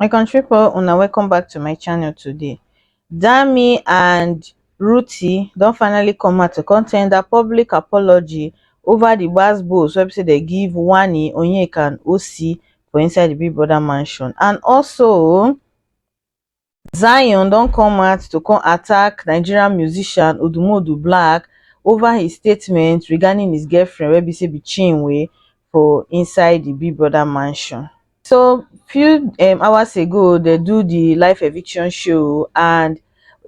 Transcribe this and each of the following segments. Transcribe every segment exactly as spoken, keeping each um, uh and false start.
My country people, una welcome back to my channel today. Dami and Ruthie don finally come out to come tender public apology over the gbas gbos wey be say they give Wani, Onyeka and Osi for inside the Big Brother mansion. And also, Zion don come out to come attack Nigerian musician Odumodu Black over his statement regarding his girlfriend wey be say be Chinwe for inside the Big Brother mansion. So few um, hours ago, they do the live eviction show and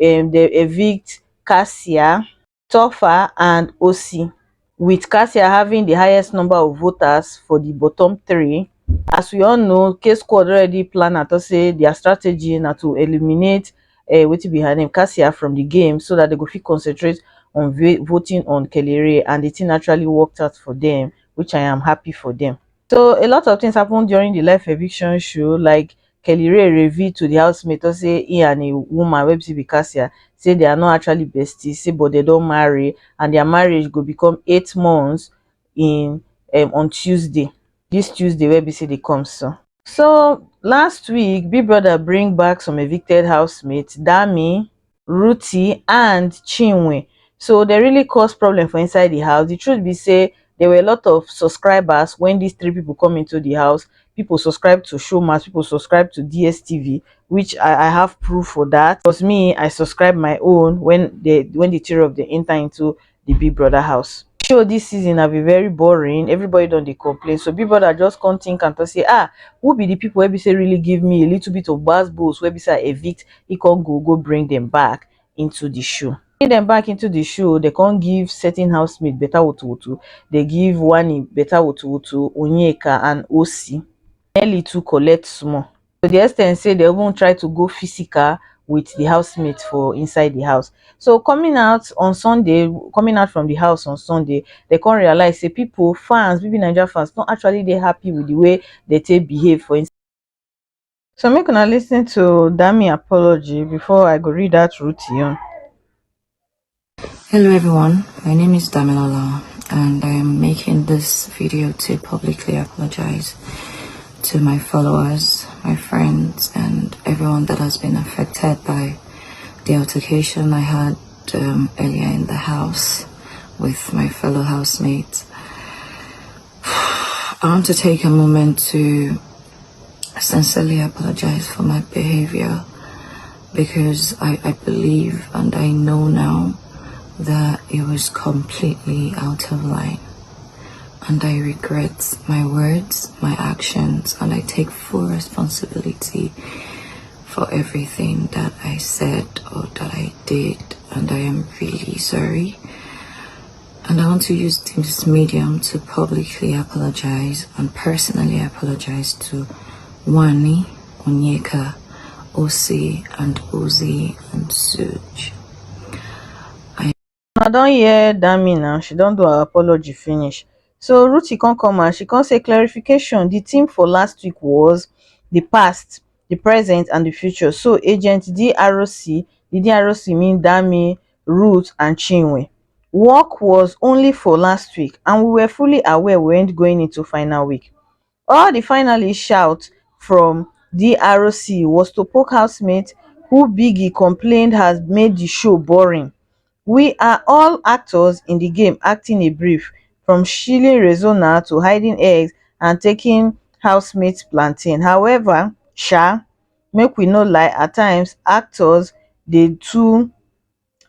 um, they evict Cassia, Topher and Osi, with Cassia having the highest number of voters for the bottom three. As we all know, K Squad already plan to say their strategy na to eliminate uh, wetin be her name, Cassia, from the game so that they go fit concentrate on voting on Kelly Ray, and the thing actually worked out for them, which I am happy for them. So a lot of things happened during the live eviction show, like Kelly Ray revealed to the housemate to say he and a woman wey be Cassia say they are not actually besties, say but they don't marry, and their marriage go become eight months in um, on Tuesday. This Tuesday wey be say they come so. So last week, Big Brother bring back some evicted housemates, Dami, Ruthie and Chinwe. So they really cause problem for inside the house. The truth be say there were a lot of subscribers when these three people come into the house. People subscribe to Showmax, people subscribe to D S T V, which I, I have proof for that. Because me, I subscribe my own when they when the three of them enter into the Big Brother house. Show this season have been very boring. Everybody don dey complain. So Big Brother just come think and to say, ah, who be the people wey be say really give me a little bit of gbas gbos wey be say I evict, he come go go bring them back into the show. Bring them back into the show, they come give certain housemates better wotowoto. They give Wani better wotowoto, Onyeka and Osi. Nelly too collect small. To the extent say they even try to go physical with the housemates for inside the house. So coming out on Sunday, coming out from the house on Sunday, they come realize say people, fans, B B Naija fans, not actually they happy with the way they take behave for inside. So make una listen to Dami apology before I go read out Ruthie own. Hello everyone, my name is Damilola and I am making this video to publicly apologize to my followers, my friends and everyone that has been affected by the altercation I had um, earlier in the house with my fellow housemates. I want to take a moment to sincerely apologize for my behavior because I, I believe and I know now that it was completely out of line. And I regret my words, my actions, and I take full responsibility for everything that I said or that I did. And I am really sorry. And I want to use this medium to publicly apologize and personally apologize to Wani, Onyeka, Osi, and Ozi, and Suj. I don hear Dami now. She don do her apology finish. So Ruthie come come and she come say clarification. The theme for last week was the past, the present, and the future. So Agent D R O C, the D R O C mean Dami, Ruth, and Chinwe. Work was only for last week, and we were fully aware we weren't going into final week. All the finalists shout from D R O C was to poke housemate who Biggie complained has made the show boring. We are all actors in the game acting a brief, from shilling Rezona to hiding eggs and taking housemates plantain. However, sha, make we no lie, at times actors dey too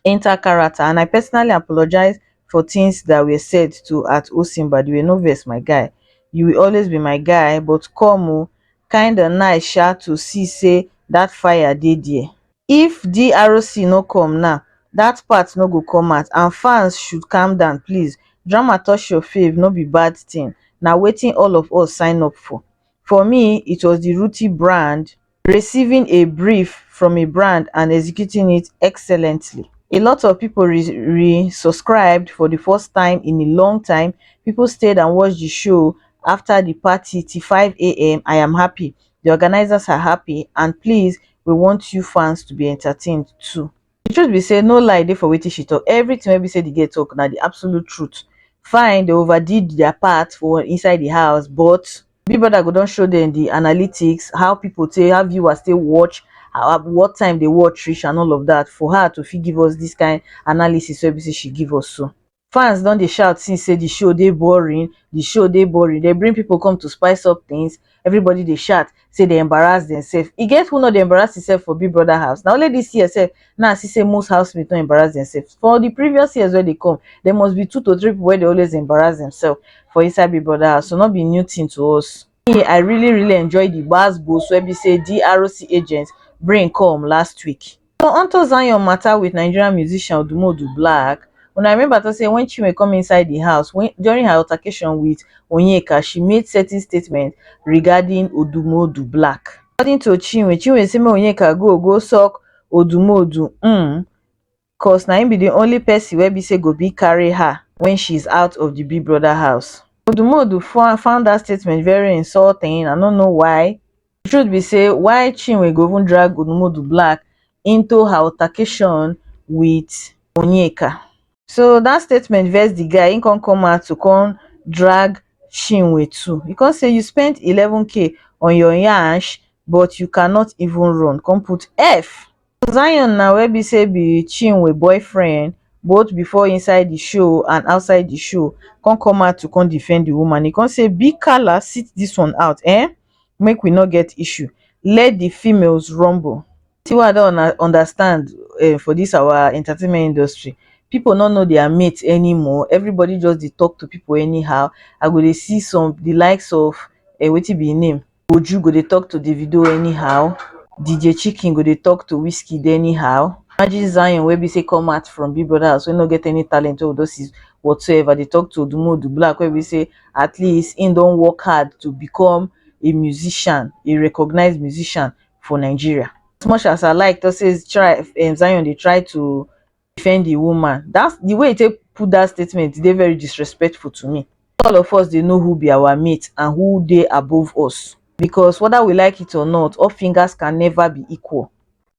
enter character, and I personally apologize for things that were said to at Osimba. They were no vex, my guy. You will always be my guy, but come o, kinda nice sha to see say that fire dey there. If D R O C no come now, that part no go come out, and fans should calm down, please. Drama touch your fave, no be bad thing. Na wetin all of us sign up for. For me, it was the Ruthie brand, receiving a brief from a brand and executing it excellently. A lot of people re- re-subscribed for the first time in a long time. People stayed and watched the show after the party till five a.m. I am happy. The organizers are happy, and please, we want you fans to be entertained too. The truth be say, no lie dey for wetin she talk. Everything wey be say the girl talk na the absolute truth. Fine, they overdid their part for inside the house, but Big Brother go don show dem the analytics, how people take, how viewers take watch, how, what time they watch reach and all of that, for her to fit give us this kind analysis wey be say she give us so. Fans don dey shout since say the show dey boring, the show dey boring. They bring people come to spice up things. Everybody dey shout say they embarrass themselves. E get who no dey embarrass himself for Big Brother house? Na only this year sef na I see say most housemates no embarrass themselves. For the previous years wey dey come, there must be two to three people wey dey always embarrass themselves for inside Big Brother house. So no be new thing to us. Me, I really really enjoy the gbas gbos wey be say D R C agent bring come last week. So onto Zion matter with Nigerian musician Odumodu Black, una remember to say when Chinwe come inside the house when, during her altercation with Onyeka, she made certain statements regarding Odumodu Black. According to Chinwe, Chinwe say make Onyeka go go suck Odumodu, mm, cause na him be the only person wey be say go be carry her when she's out of the Big Brother house. Odumodu fo- found that statement very insulting. I no know why. The truth be say, why Chinwe go even drag Odumodu Black into her altercation with Onyeka? So that statement vex the guy. He come come out to come drag Chinwe too. He come say you spent eleven K on your yansh, but you cannot even run. Come put F. Zion na wey be say be Chinwe boyfriend, both before inside the show and outside the show, come come out to come defend the woman. He come say, "Big Kala, sit this one out, eh? Make we no get issue. Let the females rumble." See what I don't una- understand, eh, for this our entertainment industry. People no know their mates anymore. Everybody just dey talk to people anyhow. I go dey see some the likes of, eh, wetin be him name? Oju go dey talk to Davido anyhow. D J Chicken go dey talk to Wizkid anyhow. Imagine Zion wey be say come out from Big Brother house, wey no get any talent, or those is whatsoever. Dey talk to Odumodu Black wey be say at least him don work hard to become a musician, a recognized musician for Nigeria. As much as I like to say try, um, Zion dey try to defend the woman, that's the way he take put that statement dey very disrespectful to me. All of us dey know who be our mate and who dey above us, because whether we like it or not, all fingers can never be equal.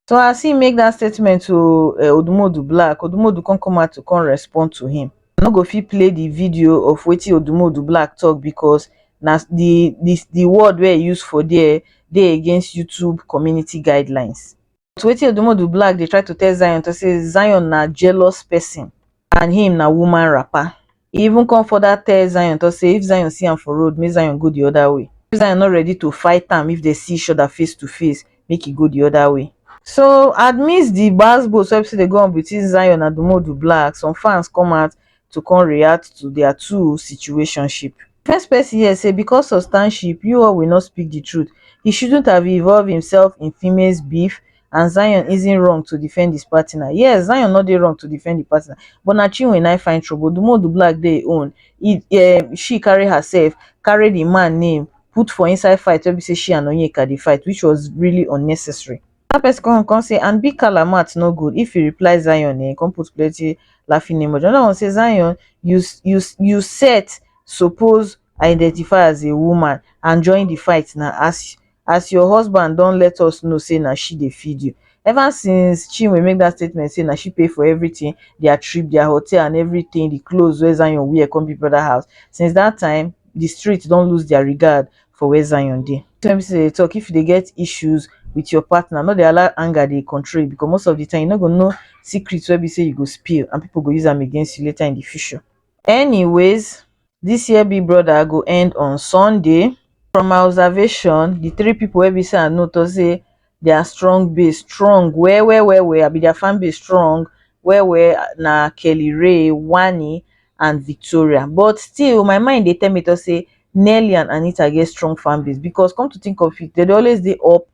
So as he make that statement to, uh, Odumodu Black, Odumodu come come out to come respond to him. I no go fit play the video of wetin Odumodu Black talk because na the the the word wey he use for there dey against YouTube community guidelines. But wetin Odumodu Black dey try to tell Zion to say Zion na jealous person and him na woman rapper. He even come further tell Zion to say if Zion see am for road, make Zion go the other way. If Zion not ready to fight am, if they see each other face to face, make e go the other way. So amidst the gbas gbos wey be say dey go on between Zion and Odumodu Black, some fans come out to come react to their two situationship. First person here say because of stanship, you all will not speak the truth. He shouldn't have involved himself in females beef, and Zion isn't wrong to defend his partner. Yes, Zion not dey wrong to defend the partner, but na Chinwe na find trouble. Odumodu Black dey own. He, um, she carry herself, carry the man name, put for inside fight wey be say she and Onyeka dey fight, which was really unnecessary. That person come come say, "And Big Kala mouth no good. If you reply Zion, eh, come put plenty laughing emoji." Another one say, "Zion, you s- you s- you set suppose identify as a woman and join the fight na as as your husband don let us know say na she dey feed you." Ever since Chinwe make that statement say na she pay for everything, their trip, their hotel and everything, the clothes wey Zion wear come Big Brother house, since that time the street don lose their regard for where Zion dey. So M C dey talk, if you dey get issues with your partner, no dey allow anger dey control you, because most of the time you no go know secrets wey be say you go spill and people go use am against you later in the future. Anyways, this year Big Brother go end on Sunday. From my observation, the three people wey be say I know to say their strong base strong well well well well, I be their fan base strong well well, na Kelly Ray, Wani and Victoria. But still, my mind dey tell me to say Nelly and Anita get strong fan base, because come to think of it, they dey always dey up.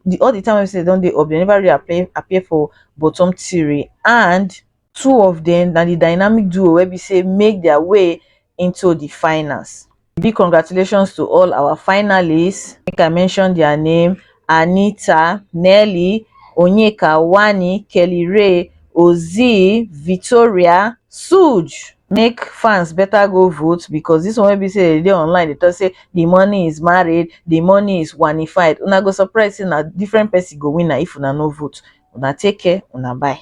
The, all the time wey say they don dey up, they never really appear, appear for bottom three, and two of them na the dynamic duo wey be say make their way into the finals. Big congratulations to all our finalists. Make I mention their name: Anita, Nelly, Onyeka, Wani, Kelly Ray, Ozee, Victoria, Suj. Make fans better go vote, because this one wey be say they dey online, they talk say the money is married, the money is wanified. Una go surprise say na different person go win na if una no vote. Una take care, una bye.